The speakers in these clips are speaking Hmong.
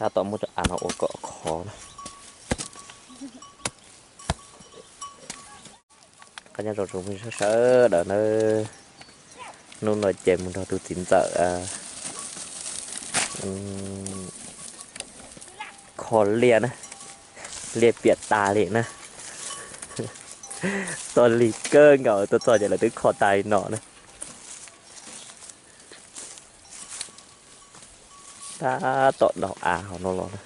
Tab tom muab cov av no ua kom khov na. Qab nyob zoo tsoom phooj ywg sawv daws nawb. Hnub no ces mus nrog tus txiv ntxawm kho liaj na, liaj piam tas li na. Txog lig kawg nkaus tuaj txog ces lawv twb kho tas li no na. Tab tom daus av hauv no los na.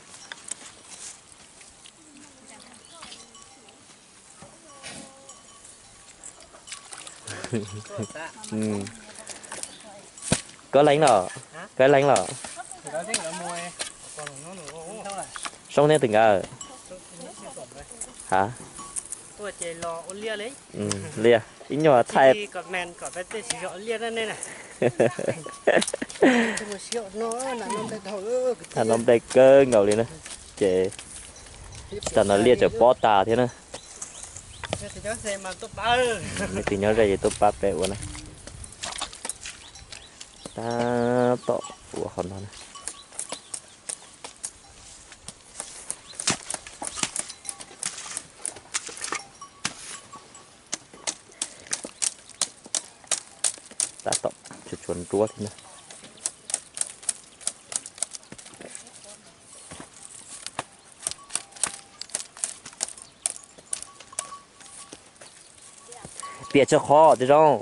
Koj leej los, koj leej los. Soob thiab twg nkawd? Ha, liaj ib nyuag thaij. Thaij no nplej kawg nkaus li na. Ces tam no liaj tseem pob tas thiab na. Leej twg nyob ze ces tuaj pab peb ua na. Tab tom ua qhov no na. Tab tom tsuas tsuas nruab thiab na. Piam tsis qhov tsis zoo.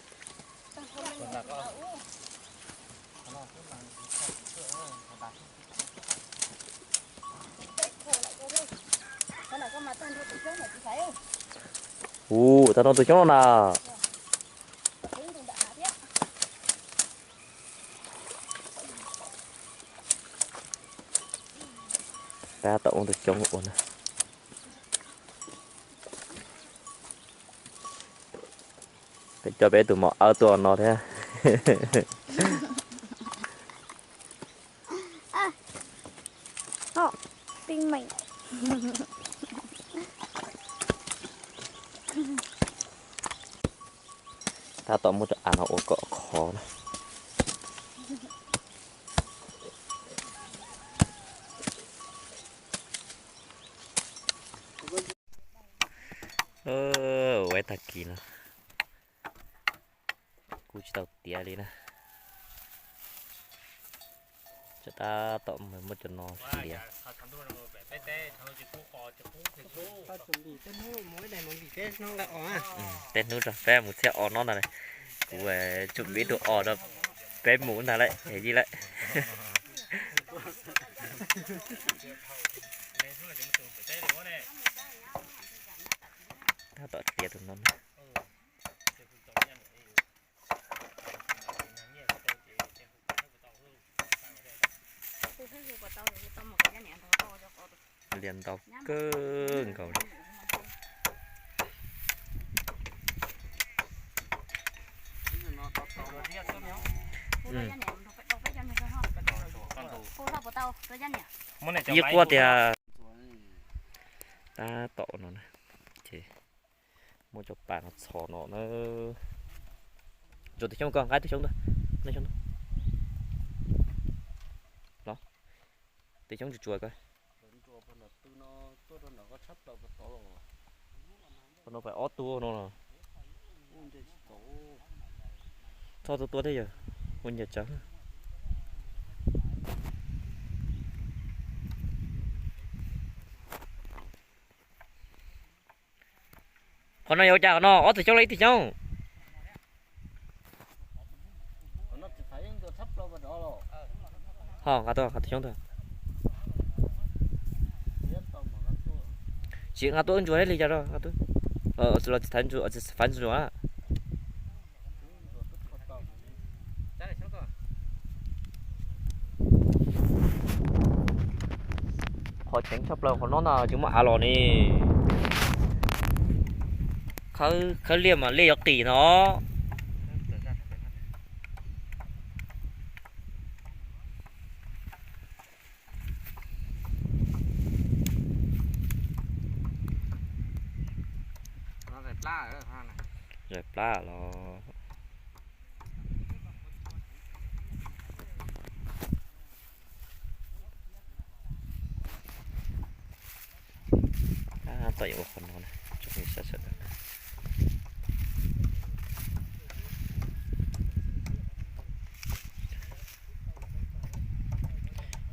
Ua tau no tus xyoob no na. Tab tom ua tus xyoob ua na. Peb coj peb tus maum awb tuaj no thiab. Tab tom muab cov av no ua kom khov na. Ua tag kis no kuj tsis tau tiav li na. Tab tom muab cov no liav. Tej hnub rau peb mus txhiab os no ntag. Kuv tsum ib tug os rau peb mus ntag lawm es yij lawm. Tab tom tiav tus no na. Liav ntau kawg nkaus li. Ib quab tiag. Tab tom no na. Ces muab cov pas no txhos no na. Tus xyoob koj nqa tus xyoob ntag. Xyoob ntag. Los, tus xyoob tsuas tsuas ko. Qhov no pais ob tug no los. Txhob tua tua thiab yog ua nyias tsawv. Qhov no yog ua cas qhov no ob tug xyoob los ib tug xyoob? Ho nqa tuaj nqa tus xyoob tuaj. Tsis nqa tuaj wb ntsuas thiab li cas rau nqa tuaj. Los tsis thaiv ntsuas, tsis faib ntsuas na. Qhov tseeb tshaj plaws qhov no na tsis muaj av los ne. Khawb liaj mas liaj yuav qis no. Zais plab los. Ua qhov no na, tso sab sawv daws.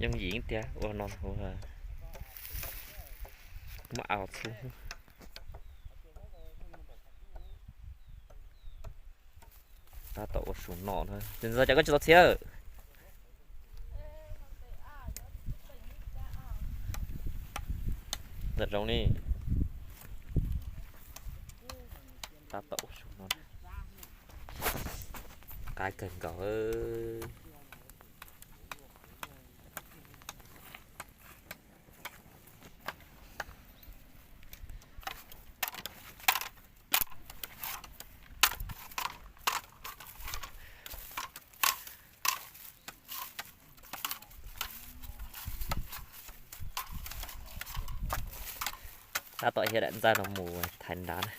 Yooj yim tiag ua no ua, muab au txhub. Tab tom ua su no na. Ntxawm, cas koj tsis tau txhiab? Ntxawm, zoo li. Tab tom ua su no, qab kawg nkaus. Tab tom hiab daim ntxaij no mus thaiv nrad na.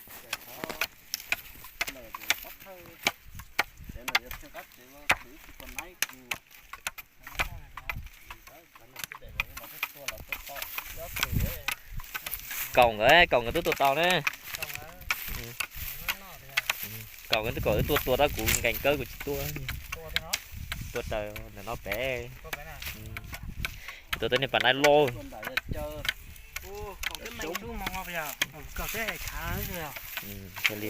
Kaum nkawd, kaum nkawd twb tua tau ne. Kaum nkawd twb, kaum twb tua tau, kuv nkees kawg kuv tsis tua. Tua raws ntawm no pem. Tua tej niag pas naib loj. Thiaj li.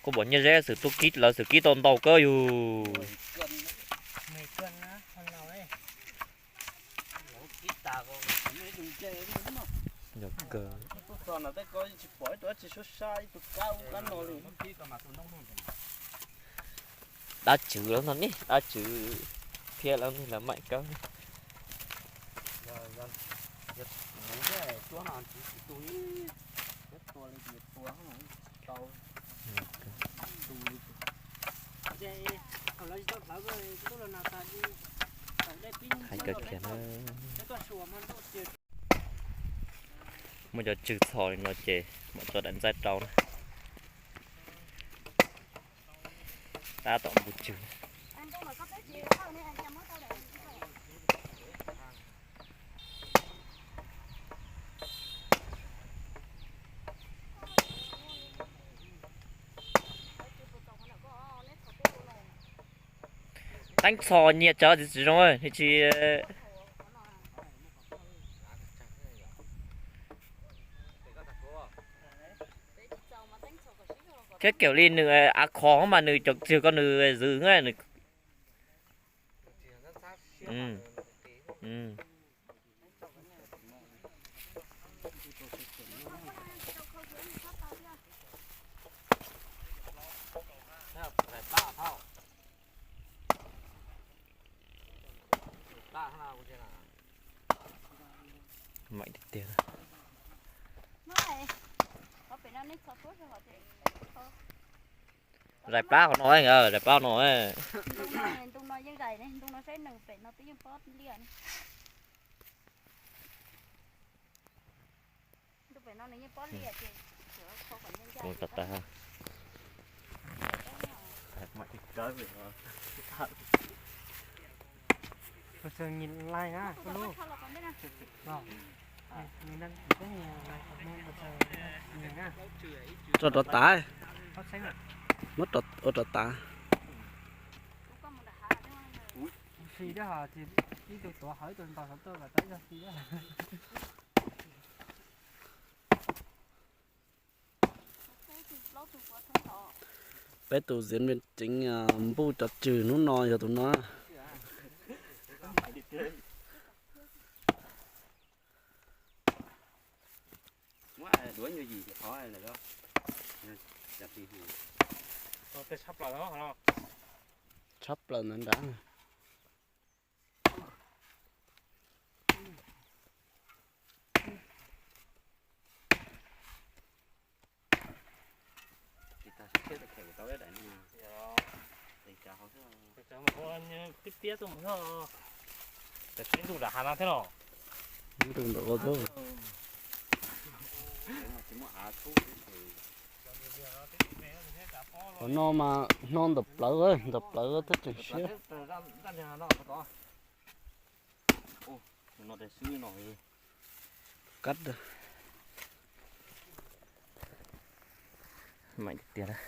Koj pom Nyiaj Zeb xwm tuaj kib lawv xwm kib tau ntau kawg yug. Yog kawg. Dab tswv lawv no ne, dab tswv thiab lawv ne, lawv maim kawg. Hais kawg kiag na. Muaj cov tswg txhos li no ces mam tso daim ntxaij rau na. Tab tom npus tswg. Teeb txhos nyias tsawv txiv tsis zoo, nws tsis. Thiab kiểu li nws av khov mas nws cov txiag ko nws zwv nws. Maim tiag tiag. Zais plab qhov no, zais plab no. Ua tas tas. Tso rov tas. Muab ua rov tas. Peb tus diễn viên chính npuj cov tswg hnub no yog tus no. Tshab plaws ntawd nrad. Ntuj ntawm ko xwb. Qhov no mas hno ntawm plawv, ntawm plawv thiaj tseem siab. Kab, meem tiag tiag.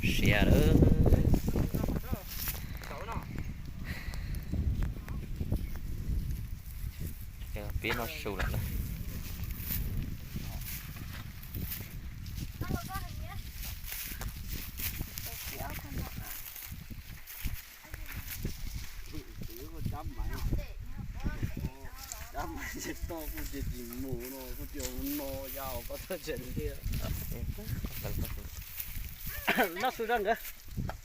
Siav lawm. Pib noj su lawm na. Noj su zoj nkawd,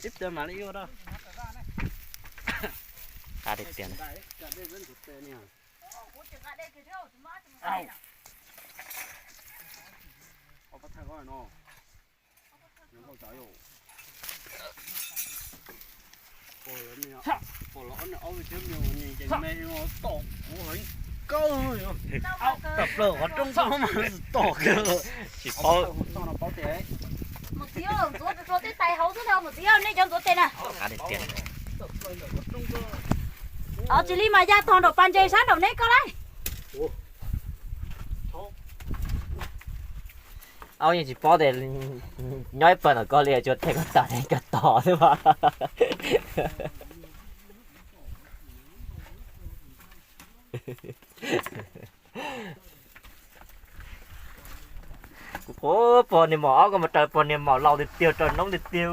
ib pliag mam li ua rau. Qab tiag tiag na. Tom plaws qhov rooj xwb mas tom kawg. Tsis paub. Mus txiv, ntxuav rau tej tais hauv xwb, mus txiv, nej cov ntxuav tes na. Qab tiag tiag. Tsis li mas ya tog nraum pas ntses sab nraum neb ko lauj. Aub, yeej tsis paub tias nyob ib pawg ntawm koj li, tsuas them koj tas thiab koj tom xwb mas. Kuv qhuav pog niag maum, ob koj mus raws pog niag maum laus tiag tiag, raws noob tiag tiag.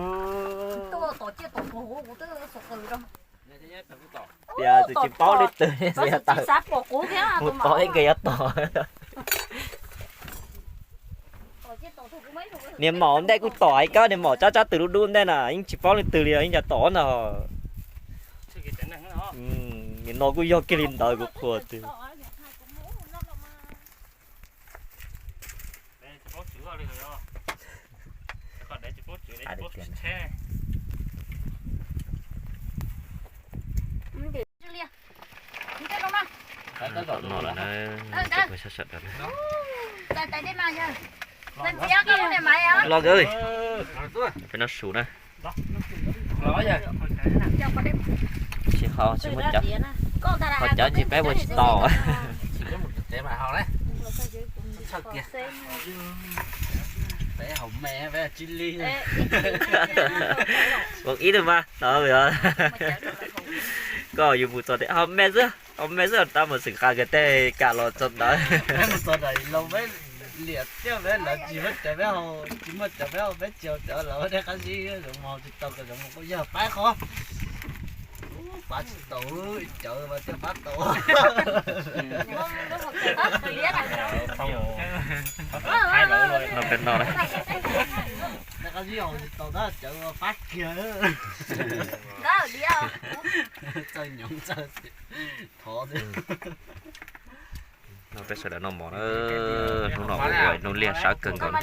Tias tsis paub leej twg, mus tom ib nkawd yuav tom. Niag maum ntej kuj tom hais kab, niag maum tsab tsab tws lub dub ntej na, yeej tsis paub leej twg li, yeej cas tom ntag. Nim no kuj yog kiag li ntawd, kuv qhuas twg. Tom no lawm na, sawv daws na. Los nkawd, peb noj su na. Tsis ho, tsis muaj cawv, ho cawv ntsis peb ua tsis tau. Ua ib tug mas no, koj yuav mus txog tias ho me xwb, ho me xwb, tab mus xwm qa kawg tej kam los txog ntawd. Liam tiaj peb lawv tsis muab cawv peb haus, tsis muaj cawv peb haus, peb tsis haus cawv lawv tej qab zib zoov mus tsis tau, kom zoov mus kuj yog pab qhov. Pab tsis tau, cawv mas thiaj pab tau. No peb noj na. Tej qab zib haus tsis tau tab cawv pab kiag. Txawj nyoov txawj thov xwb. No peb sawv daws noj mov na, hnub no ua ua hnub liaj sab kawg nkaus.